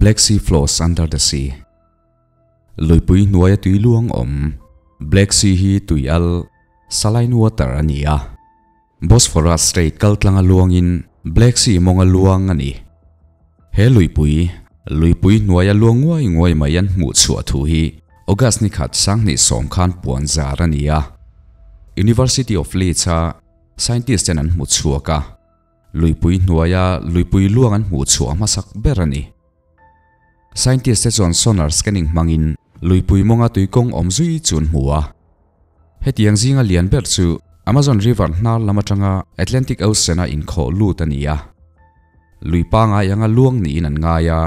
Black Sea flows under the sea. Luipui hnuaia tui luang awm, Black Sea hi tui al, saline water, a ni a. Bosphorus Strait kal tlanga luangin Black Sea mawnga luang a ni. He luipui, luipui hnuaia luang nguai nguai mai an hmuh chhuah thu hi August ni khat sanghnih sawm khan puan zar a ni a. University of Leeds-a scientist ten an hmu chhuak a, luipui hnuaia luipui luang an hmuh chhuah hmasak ber a ni. Scientist te chuan sonar scanning hmangin luipui mawnga tuikawng awm zui chu an hmu a. Hetiang zinga lian ber chu Amazon River hnar lam atanga Atlantic Ocean a inkhawh lut a ni a. Lui pangai anga luang niin an ngai a,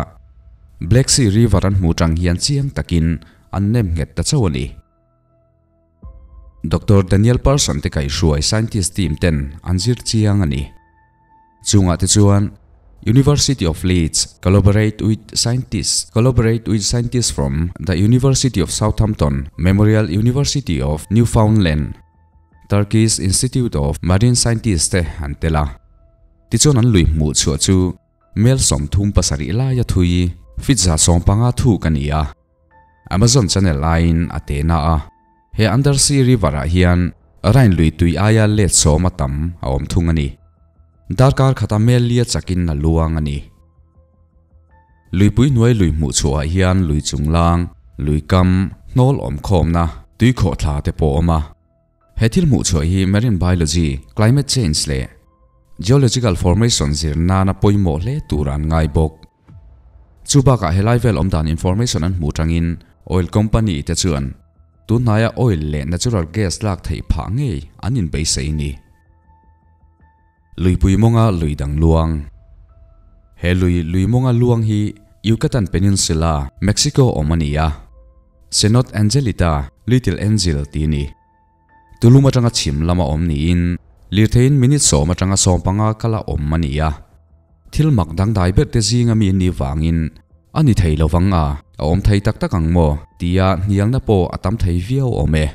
Black Sea River an hmuh tang hian chiang takin an nem nghet ta chauh a ni. Doctor Daniel Parson te kaihhruai scientist team ten an zir chiang a ni. Chungah te chuan University of Leeds collaborate with scientists collaborate with scientists from the University of Southampton, Memorial University of Newfoundland, Turkish Institute of Marine Scientists te an tel a. Tichuan an lui hmuh chhuah chu mel 37 laia thui feet 150 thuk a ni a. Amazon channel laiin a te na a, he Undersea River ah hian Rhine lui tui aia let sawm a tam a awm thung a ni. Darkar khata mel lia chakin a luang a ni. Luipui hnuai lui hmuh chhuah ah hian lui chunglang, lui kam, hnawl awm khawmna, tui khawhthla te pawh a awm a. He thil hmuh chhuah hi marine biology, climate change leh geological formation zir nana pawimawh hle tur an ngai bawk. Chu bakah helai vel awm dan information an hmuh tangin oil company te chuan tun hnaia oil leh natural gas lak theih phah ngei an inbeisei ni. Luipui mawnga lui dang luang. He lui lui mawnga luang hi Yucatan Peninsula, Mexico awm a ni a. Cenote Angelita, Little Angel ti ni. Tulum atanga chhim lama awm niin lirtheiin minute 10 atanga 15 kala awm a ni a. Thil mak dangdai ber te zinga mi an nih vangin a ni thei lovang a, a awm thei tak tak ang maw tia hnialna pawh a tam thei viau awm e.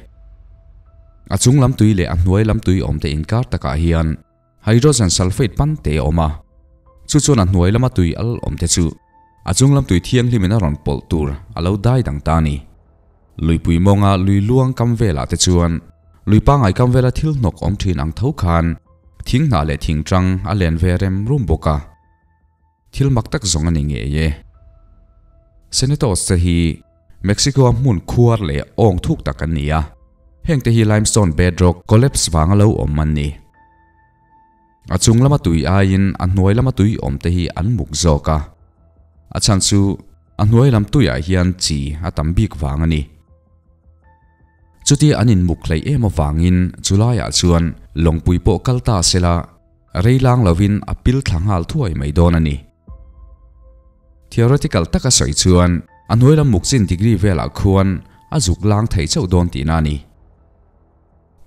A chung lam tui leh a hnuai lam tui awm te inkar takah hian hydrogen sulfate pan te a awm a, chu chuan a hnuai lama tui al awm te chu a chung lam tui thianghlimin a rawn pawlh tur a lo dai dang ta a ni. Luipui mawnga lui luang kam velah te chuan lui pangai kam vela thil hnawk awm thin ang tho khan thing hnah leh thing tang a len ve rem rum bawk a. Thil mak tak zawng a ni ngei e. Senator te hi Mexico-a hmun khuar leh awng thuk tak an ni a, heng te hi limestone bedrock collapse vanga lo awm an ni. A chung lama tui aiin a hnuai lama tui awm te hi an muk zawk a, a chhan chu a hnuai lam tuiah hian chi a tam bik vang a ni. Chutia an inmuk hleih em avangin chulaiah chuan lawngpui pawh kal ta sela rei lang lovin a pil thla nghal thuai mai dawn a ni. Theoretical taka sawi chuan a hnuai lam muk chin degree velah khuan a zuk lang thei chauh dawn tihna a ni.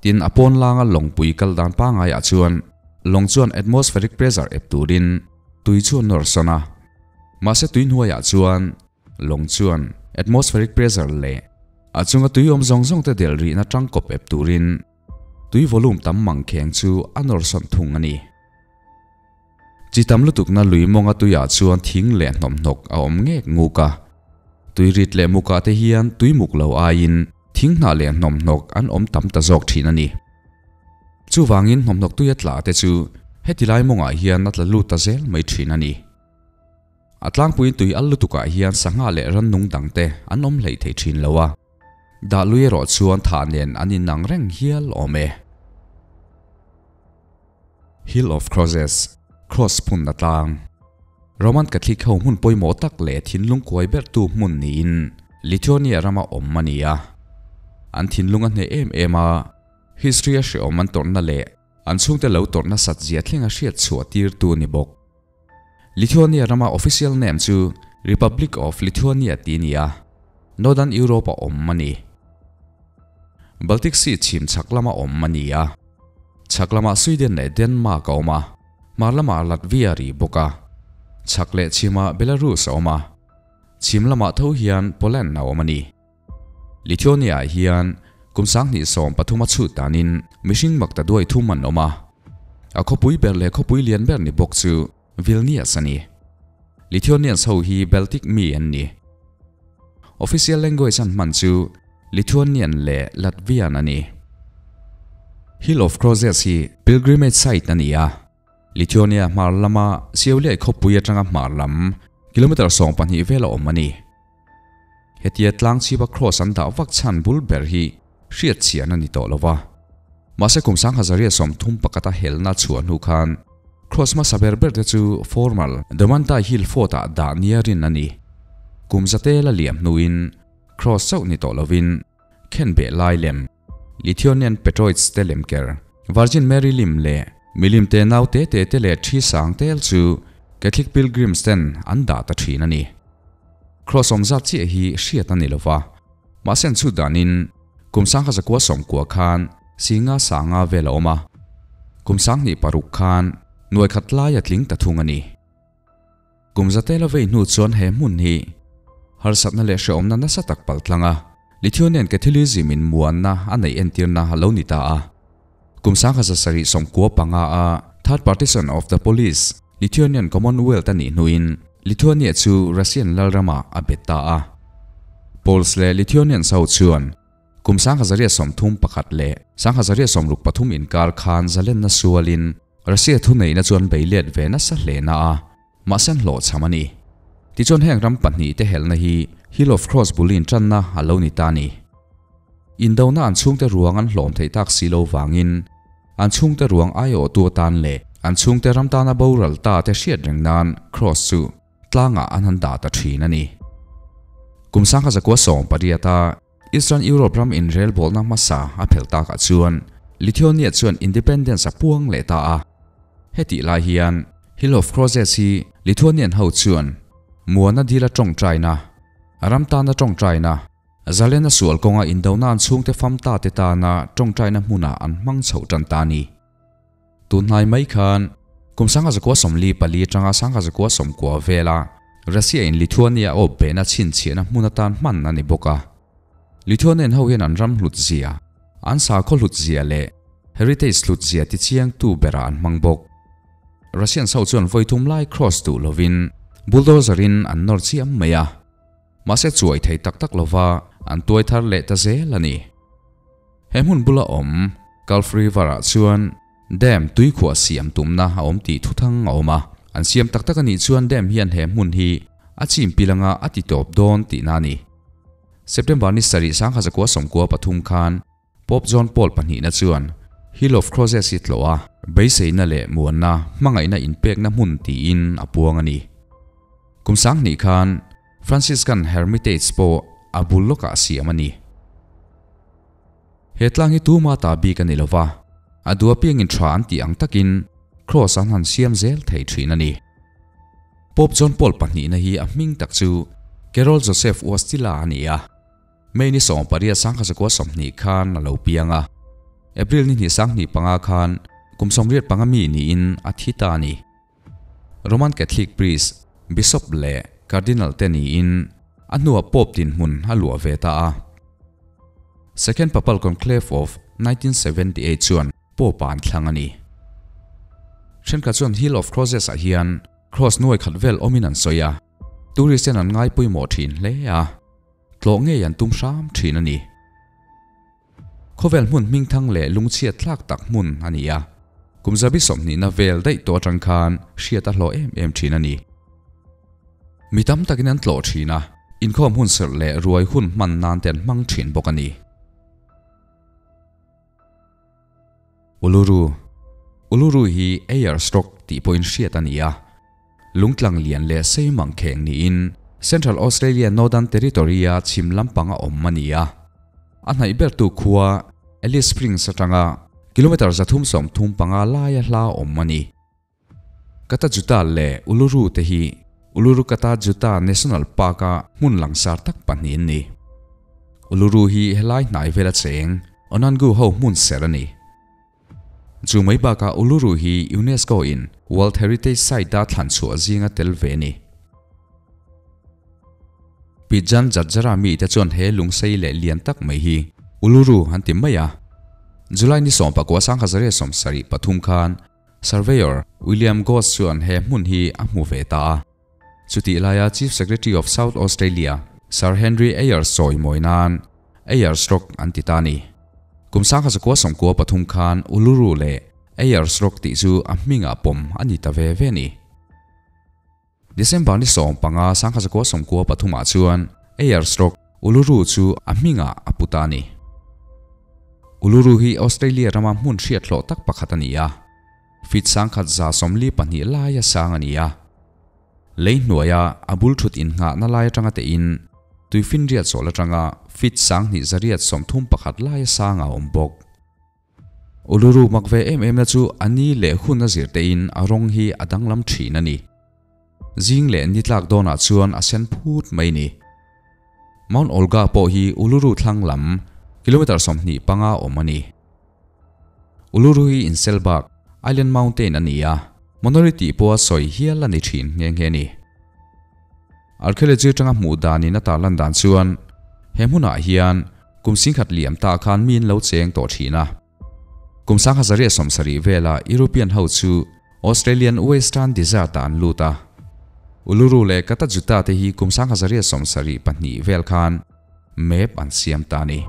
Tin, a pawn langa lawngpui kal dan pangaiah chuan lawng chuan atmospheric pressure ep turin tui chu a nawr sawn a. Mahse tui hnuaiah chuan lawng chuan atmospheric pressure leh a chunga tui awm zawng zawng te del rihna tangkawp ep turin tui volume tam mangkheng chu a nawr sawn thung a ni. Chi tam lutukna lui mawnga tuiah chuan thing leh hnawmhnawk a awm ngek nguk a. Tui rit leh mukah te hian tui muk lo aiin thing hnah leh hnawmhnawk an awm tam ta zawk thin a ni. Chuvangin hnawmhnawk tuia tla te chu heti lai mawngah hian a tla lut ta zel mai thin a ni. A tlangpuiin tui al lutukah hian sangha leh rannung dangte an awm hleih thei thin lo a. Dah lui erawh chuan thah nen an inang reng hial awm e. Hill of Crosses, Cross hmunna tlang. Roman Catholic ho hmun pawimawh tak leh thinlung kuai bertu hmun niin Lithuania rama awm a ni a. An thinlung a hneh em em a, history a hreawm an tawrhna leh an chhungte lo tawrh nasat zia thleng a hriat chhuah tirtu a ni bawk. Lithuania rama official name chu Republic of Lithuania tih a ni a, Northern Europe a awm a ni. Baltic Sea chhim chhak lama awm a ni a. Chhak lamah Sweden leh Denmark a awm a, hmar lamah Latvia ri bawk a. Chhak leh chhimah Belarus a awm a, chhim lamah tho hian Poland a awm a ni. Lithuania-ah hian kum 2013 a chhut danin mihring mak ta duai thum an awm a. A khawpui ber leh khawpui lian ber ni bawk chu Vilnius a ni. Lithuanians ho hi Baltic mi an ni. Official language an hman chu Lithuanian leh Latvian a ni. Hill of Crosses hi pilgrimage site a ni a. Lithuania hmar lama Siauliai khawpui atanga hmar lam kilometre 12 vela awm a ni. Hetia tlang chhipa cross an dah vak chhan bul ber hi hriat chhian a ni tawh lo va. Mahse kum 1931 a helna chhuah hnu khan cross hmasa ber ber te chu formal Domantai Hill Fort ah dah nia rin a ni. Kum zate la liam hnuin cross chauh ni tawh lovin khenbeh lai lem Lithuanian Petroids te lem ker Virgin Mary lim leh milim te nau te te te leh thi sang tel chu Catholic pilgrims ten an dah ta thin a ni. Cross awm zat chiah hi hriat a ni lo va, mahse an chhut danin kum 1990 khan singa sanga vel a awm a, kum 2006 khan nuai khat lai a tling ta thung a ni. Kum zate la vei hnu chuan he hmun hi harsatna leh hrehawmna nasa tak pal tlang a, Lithuanian Catholicism in muanna a neih entirna a lo ni ta a. Kum 1795 a Third Partition of the Polish Lithuanian Commonwealth a nih hnuin Lithuania chu Russian lalramah a bet ta a. Poles leh Lithuanians ho chuan kum 1931 leh 1963 inkar khan zalenna sualin Russia thuneihna chuan beilet ve nasa hle na a, mahse an hlawhchham a ni. Tichuan heng ram pahnih te helna hi Hill of Cross bulin tanna a lo ni ta a ni. Indona an chhungte ruang an hlawm theih tak si lo vangin an chhungte ruang aiawhtu atan leh an chhungte ram tana boral ta te hriat reng nan cross chu tlangah an han dah ta thin a ni. Kum 1918 a Eastern Europe ram inrelbawlna hmasa a phel takah chuan Lithuania chuan independence a puang leh ta a. Hetih lai hian Hill of Crosses hi Lithuanian ho chuan muana dila tawngtaina, ram tana tawngtaina, zalena sual kawnga indona an chhungte fam ta te tana tawngtaina hmunah an hmang chhoh tan ta a ni. Tunhnai mai khan kum 1944 atanga 1990 vela Russia in Lithuania a awp behna chhinchhiahna hmun atan hman a ni bawk a. Lithuanian ho hian an ram hlut zia, an sakhaw hlut zia leh heritage hlut zia tichiangtu berah an hmang bawk. Russians ho chuan vawi thum lai cross duh lovin bulldozer in an nawr chiam mai a, mahse chuai thei tak tak lova an tuai thar leh ta zel a ni. He hmun bula awm Gulf River ah chuan dam tui khuah siam tumna a awm tih thuthang a awm a, an siam tak tak a nih chuan dam hian he hmun hi a chim pil anga a ti tawp dawn tihna a ni. September ni sarih 1993 khan Pope John Paul pahnihna chuan Hill of Crosses hi tlawh a, beiseina leh muanna hmangaihna inpekna hmun tiin a puang a ni. Kum 2000 khan Franciscan Hermitage pawh a bul lawkah siam a ni. He tlang hi tuma ta bik a ni lo va, a duh apiangin tha an tih ang takin cross an han siam zel thei thin a ni. Pope John Paul pahnihna hi a hming tak chu Karol Joseph Wojtyla a ni a. May ni 18 1920 khan a lo piang a, April ni hnih 2005 khan kum 85 mi niin a thi ta a ni. Roman Catholic priest, bishop leh cardinal te niin a hnuah Pope dinhmun a luah ve ta a. Second Papal Conclave of 1978 chuan Pope ah an thlang a ni. Thenkhat chuan Hill of Crosses ah hian cross nuai khat vel awmin an sawi a, tourist ten an ngai pawimawh thin hle a, tlawh ngei an tum hram thin a ni. Khawvel hmun hmingthang leh lungchhiat thlak tak hmun a ni a, kum zabi 20 na vel daih tawh atang khan hriat a hlawh em em thin a ni. Mi tam takin an tlawh thin a, inkhawm hun serh leh ruai hun hman nan te an hmang thin bawk a ni. Uluru Uluru hi Ayers Rock tih pawhin hriat a ni a, lungtlang lian leh sei mangkheng niin Central Australia Northern Territory a chhim lampang a awm a ni a. A hnaih bertu khua Alice Springs atanga kilometre 335 laia hla awm a ni. Kata Tjuta leh Uluru te hi Uluru Kata Tjuta National Park a hmun langsar tak pahnih an ni. Uluru hi helai hnai vela cheng Anangu ho hmun ser a ni. Chu mai bakah Uluru hi UNESCO in World Heritage Site a thlan chhuah zinga tel ve a ni. Pitjantjatjara mi te chuan he lungsei leh lian tak mai hi Uluru an ti mai a. July ni 19 1973 khan Surveyor William Goss chuan he hmun hi a hmu ve ta a. Chutih laia Chief Secretary of South Australia, Sir Henry Ayers sawi mawi nan Ayers Rock an ti ta a ni. Kum 1993 khan Uluru leh Ayers Rock tih chu a hmingah pawm a ni ta ve ve a ni. December ni 15 1993 ah chuan Ayers Rock, Uluru chu a hmingah a pu ta a ni. Uluru hi Australia rama hmun hriathlawh tak pakhat a ni a. Feet 1142 laia sang a ni a. Lei hnuaia a bul thut innghahna lai atanga tein tuifinriat sawl atanga feet 2831 laia sang a awm bawk. Uluru mak ve em em na chu a ni leh hun a zir tein a rawng hi a danglam thin a ni. Zing leh ni tlak dawnah chuan a sen phut mai ni. Mount Olga pawh hi Uluru thlang lam kilometre 25 awm a ni. Uluru hi Inselbak, Island Mountain a ni a, Monori tih pawha sawi hial a ni thin nghe nghe a ni. Archaeology atanga hmuh danin a tarlan dan chuan he hmunah hian kum singkhat liam ta khan mi an lo cheng tawh thin a. Kum 1770 vela European ho chu Australian Western Desert ah an lut a. Uluru leh Kata Tjuta te hi kum 1772 vel khan map an siam ta a ni.